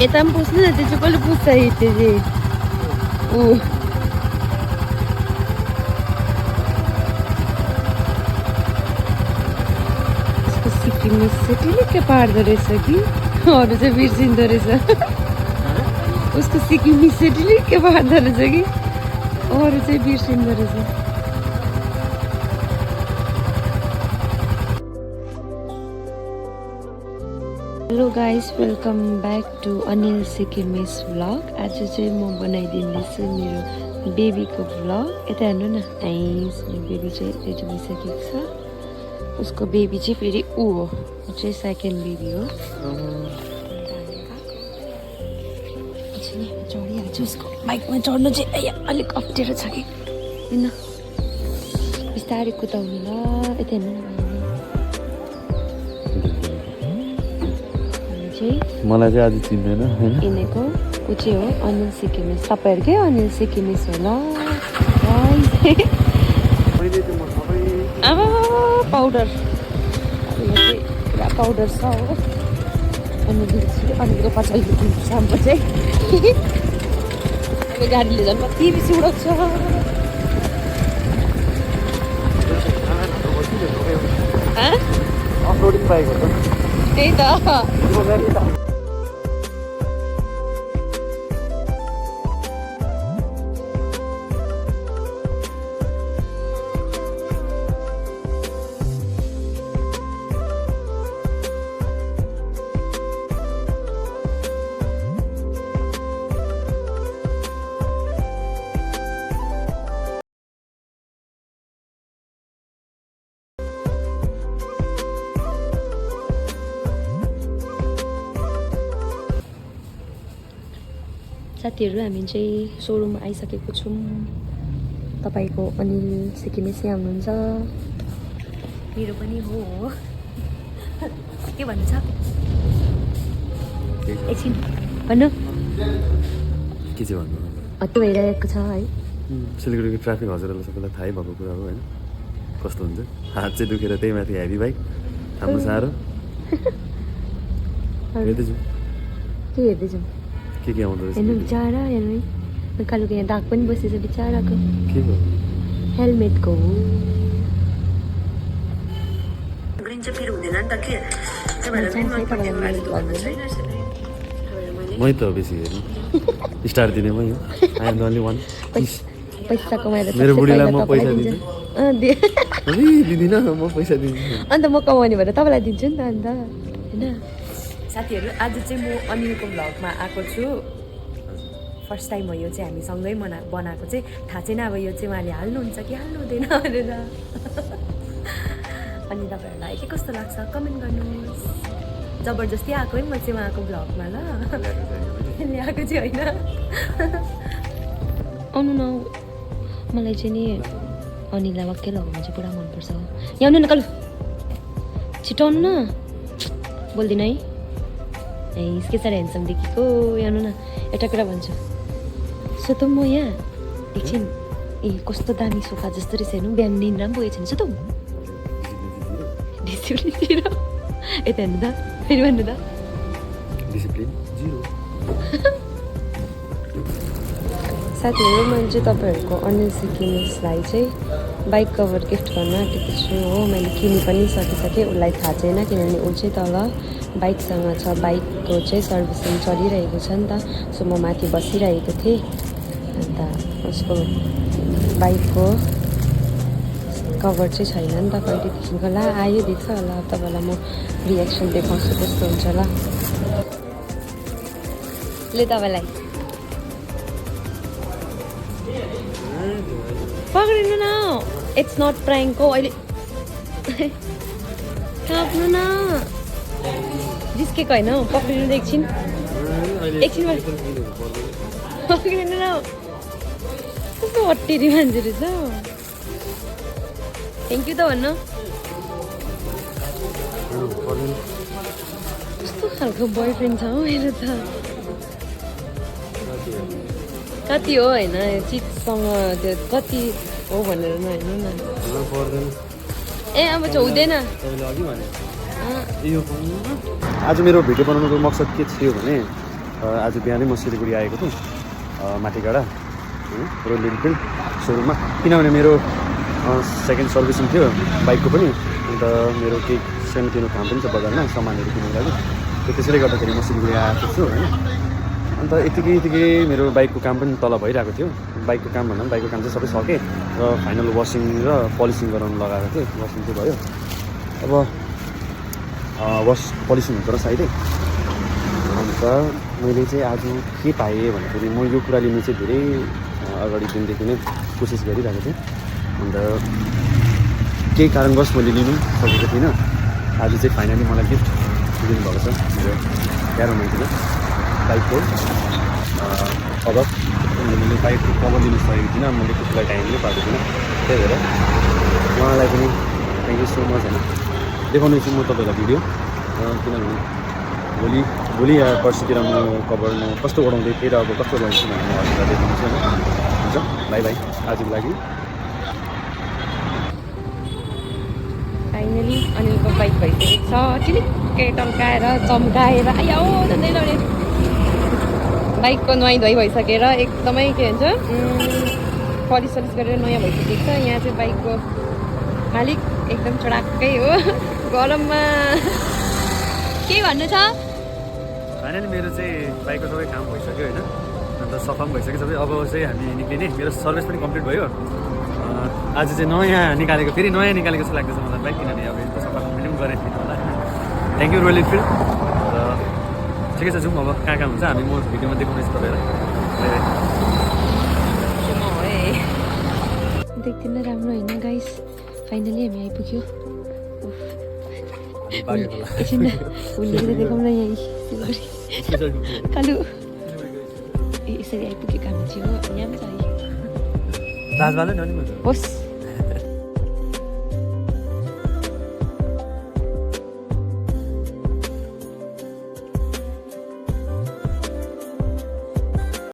यता पनि पुस्नु न त्यो चाहिँ कसले पुस्छ त्यो चाहिँ उसको सिक्किम सेटिलिक्कै पार्दो रहेछ कि अरू चाहिँ बिर्सिँदो रहेछ उसको सिक्किम सेटिलिक्कै पार्दो रहेछ कि अरू चाहिँ बिर्सिँदो रहेछ hello guys welcome back to Anil Sikkimese vlog आज चाहिँ म बनाइदिँदैछु मेरो बेबीको भ्लग यता हेर्नु न मेरो बेबी चाहिँ रेडी भइसकेको छ उसको बेबी चाहिँ फेरि ऊ हो चाहिँ सेकेन्ड बेबी हो चढिहाल्छु उसको बाइकमा चढ्नु चाहिँ अलिक अप्ठ्यारो छ कि किन बिस्तारै कुदाउनु ल यता हेर्नु न मलाई चाहिँ आज चिन्दैन हैन यिनीको ऊ चाहिँ हो अनिल सिक्किमिस तपाईँहरूकै अनिल सिक्किमिस हो ल अब पाउडर पुरा पाउडर छ हो अनिलको पछाडि साम्पो चाहिँ अब गाडीले झन् कति बेसी उडाउँछ अफरोडिङ बाइक हो त त्यही त साथीहरू हामी चाहिँ सोरुम आइसकेको छौँ तपाईँको अनिल सिक्किमिस यहाँ हुनुहुन्छ मेरो पनि हो के भन्नु छ एकछिन भन्नु के चाहिँ भन्नु त्यो भइरहेको छ है सिलगढीको ट्राफिक हजुरहरूलाई सबैलाई थाहै भएको कुरा हो होइन कस्तो हुन्छ हात चाहिँ दुखेर त्यही माथि हेभी बाइक हाम्रो साह्रो हेर्दै जाउँ के हेर्दै जाउँ के आउँदो रहेछ हेर्नु बिचरा हेर्नु है कालुको यहाँ दाग पनि बसेछ बिचराको के हो हेलमेटको हो ग्रिन चाहिँ फेरि हुँदैन नि त के मै त हो बेसी हेर्नु स्टार दिने मै हो I am the only one पैसा कमाएर मेरो बुढीलाई म पैसा दिन्छु दिदिनँ म पैसा दिन्छु अन्त म कमाउने भएर तपाईँलाई दिन्छु नि त अन्त होइन साथीहरू आज चाहिँ म अनिलको भ्लगमा आएको छु फर्स्ट टाइम हो यो चाहिँ हामी सँगै बनाएको चाहिँ थाहा छैन अब यो चाहिँ उहाँले हाल्नुहुन्छ कि हाल्नु हुँदैन भनेर अनि तपाईँहरूलाई के कस्तो लाग्छ कमेन्ट गर्नुहोस् जबरजस्ती आएको है म चाहिँ उहाँको भ्लगमा ल ल्याएको चाहिँ होइन आउनु न मलाई चाहिँ नि अनिललाई वाक्कै लगाउनु चाहिँ पुरा मनपर्छ यहाँ आउनु न कलु छिटो आउनु न बोल्दिनँ है ए के साह्रो ह्यान्डसम देखेको आउनु न एउटा कुरा भन्छु सुतौँ म यहाँ एकछिन ए कस्तो दामी सोफा जस्तो रहेछ हेर्नु बिहान निन्द्रा पनि पुगेको छैन सुतौँ डिसिप्लिनतिर यता हेर्नु त फेरि भन्नु त डिसिप्लिन जिरो साथीहरू मैले चाहिँ तपाईँहरूको अनिल सिक्किमिसलाई चाहिँ बाइक कभर गिफ्ट गर्न आँटेको छु हो मैले किनि पनि सकिसकेँ उसलाई थाहा छैन किनभने ऊ चाहिँ तल बाइकसँग छ बाइकको चाहिँ सर्भिसिङ चलिरहेको छ नि त सो म माथि बसिरहेको थिएँ अन्त उसको बाइकको कभर चाहिँ छैन नि त कहिलेदेखिको ला आयो देख्छ होला तपाईँलाई म रिएक्सन देखाउँछु कस्तो हुन्छ ल ले तपाईँलाई पक्रिनु न इट्स नट प्राङ्क हो अहिले काप्नु न जिस्केको होइन हौ पक्रिनु त एकछिन पक्रिनु न कस्तो हट्टेरी मान्छे रहेछ थ्याङ्क यू त भन्नु कस्तो खालको बोयफ्रेन्ड छ हौ मेरो त कति हो होइन चिजसँग त्यो कति हो भनेर नहेर्नु न ए अब चाहिँ हुँदैन आज मेरो भिडियो बनाउनुको मकसद के थियो भने आज बिहानै म सिलगढी आएको थिएँ माथिगाडा रोयल इनफिल्ड सोरुममा, किनभने मेरो सेकेन्ड सर्भिसिङ थियो बाइकको पनि, अन्त मेरो केही सानोतिनो काम पनि छ बजारमा सामानहरू किन्नुको लागि, त्यसैले गर्दाखेरि म सिलगढी आएको छु होइन। अन्त यतिकै मेरो बाइकको काम पनि तल भइरहेको थियो। बाइकको काम भन्दा पनि बाइकको काम चाहिँ सबै सकेँ र फाइनल वासिङ र पलिसिङ गराउनु लगाएको थिएँ। वासिङ चाहिँ भयो, अब पलिसिङ हुन्छ र साइडै। अन्त मैले चाहिँ आज के पाएँ भन्दाखेरि म यो कुरा लिनु चाहिँ धेरै अगाडि दिनदेखि नै कोसिस गरिरहेको थिएँ, अन्त केही कारणवश मैले लिनु सकेको थिइनँ। आज चाहिँ फाइनली मलाई गिफ्ट दिनुभएको छ मेरो प्यारो मान्छेले बाइकको कभर। मैले बाइकको कभर लिनु सकेको थिइनँ, मैले त्यसलाई टाइम पनि पाएको थिइनँ, त्यही भएर उहाँलाई पनि थ्याङ्क यू सो मच होइन। देखाउने छु म तपाईँलाई भिडियो, किनभने भोलि या पर्सितिर म कभर म कस्तो उडाउँदै थिएँ र अब कस्तो लगाउँछु भनेर म हजुरलाई देखाउँछु होइन। हुन्छ, बाई बाई आजको लागि। फाइनली अनिलको बाइक भइसकेको छ, चिलिक्कै टल्काएर चम्काएर आयो झन्डै लड्यो। बाइकको नुहाइधुवाइ भइसकेर एकदमै के भन्छ पलिस सलिस गरेर नयाँ भइसकेको छ। यहाँ चाहिँ बाइकको मालिक एकदम चडाक्कै हो गरममा। के भन्नु छ? फाइनली मेरो चाहिँ बाइकको सबै काम भइसक्यो होइन, अन्त सफा पनि भइसक्यो सबै। अब चाहिँ हामी निक्लिने, मेरो सर्भिस पनि कम्प्लिट भयो। आज चाहिँ नयाँ निकालेको, फेरि नयाँ निकालेको जस्तो लाग्दैछ मलाई बाइक, किनभने अब यस्तो सफा मैले पनि गरेको थिएँ होला। Thank you royal Enfield. र ठिकै छ, जाउँ अब कहाँ हुन्छ हामी, म भिडियोमा देखाउँदैछु तपाईँलाई। देख्दिनँ राम्रो होइन गाइस, फाइनली हामी आइपुग्यो। एकछिन भुलेर देखाउन यहीँ सिलगढी कालु यसरी आइपुगेको हामी चाहिँ हो। यहाँ पनि छ राजबालै होस्।